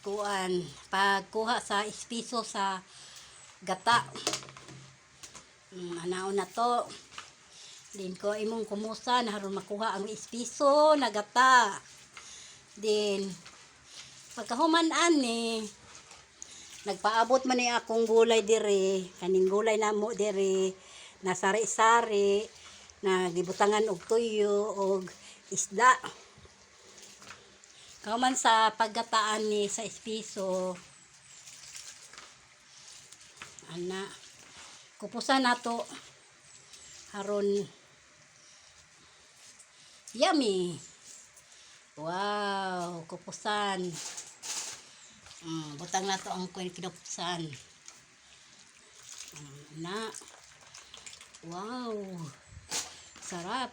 Kuan, pagkuha sa espiso sa gata. Anaon na to. Din ko imong kumusan aron makuha ang espiso na gata. Din pagkahuman ani, nagpaabot man ni akong gulay diri, kaning gulay namo diri na sari-sari na gibutangan og tuyo og isda. Kauman sa paggataan ni sa espiso, ana, kupusan nato aron yummy. Wow, kupusan. Butang nato ang kinupusan. Na. Wow. Sarap.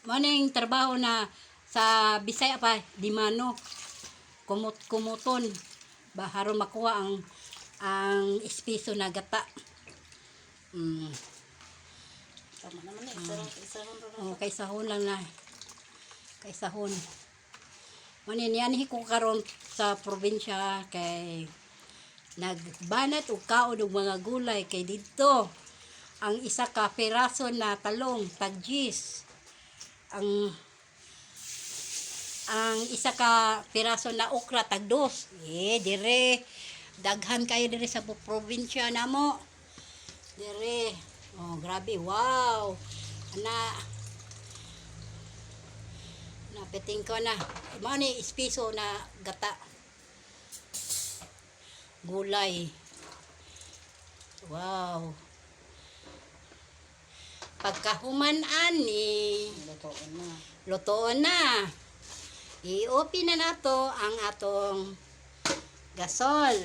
Mao ning trabaho na sa Bisaya pa di mano kumut kumuton ba aron makuha ang espiso na gata. Tama naman eh. Isahon ra. Oh, kay sahon lang na. Kay sahon. Manin yan ko karon sa probinsya kay nagbanat og kaon og mga gulay kay didto ang isa ka piraso na talong tag-10. Ang isa ka piraso na okra, tag 2. Eh, dire daghan kayo dire sa probinsya namo. Dire. Oh, grabe. Wow. Ana. Napiting ko na. Mao ni espiso na gata. Gulay. Wow. Pagkahuman ani, Lutoon na. Lutoon na. I-open na nato ang atong gasol.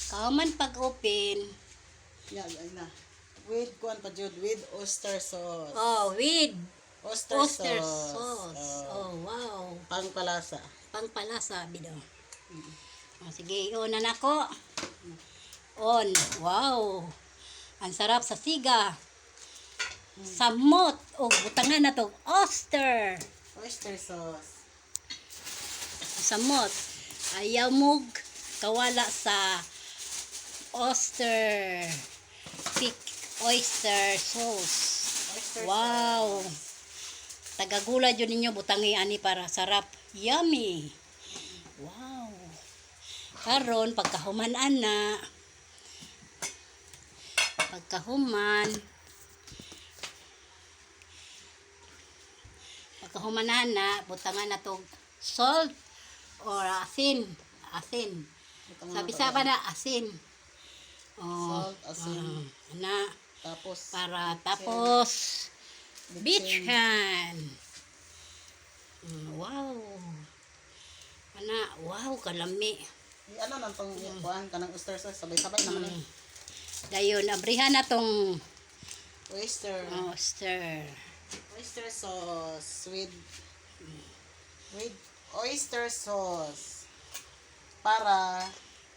Kauman pag-open, Yeah, ay na. With kuan pa jud, with oyster sauce. Oh, with Oyster, oyster sauce. sauce. Oh. Oh, wow. Pangpalasa. Pangpalasa, bido. Oh, sige, i-on na nako. On. Wow. Ang sarap sa siga. Samot. O, butangan na to. Oyster. Oyster sauce. Samot. Ayaw mog kawala sa oyster. Pick oyster sauce. Oyster Wow. sauce. Tagagulay yun ninyo, butangi ani para sarap. Yummy. Wow. Karon pagkahuman ana, pagkahuman ana, butangan na to salt or asin. Asin. Butangan Sabi na sa to. pa na asin. Oh, Salt, asin. Ah, ana Tapos para tapos bitchin. beach hand. Wow. Ana, wow, kalami. Ano nang tong kuan kanang oyster sauce, sabay-sabay naman eh. Dayon, abrihan na tong Oyster. Oyster. Oyster sauce with oyster sauce para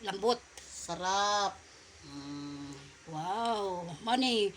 Lambot. sarap. Wow. Mani,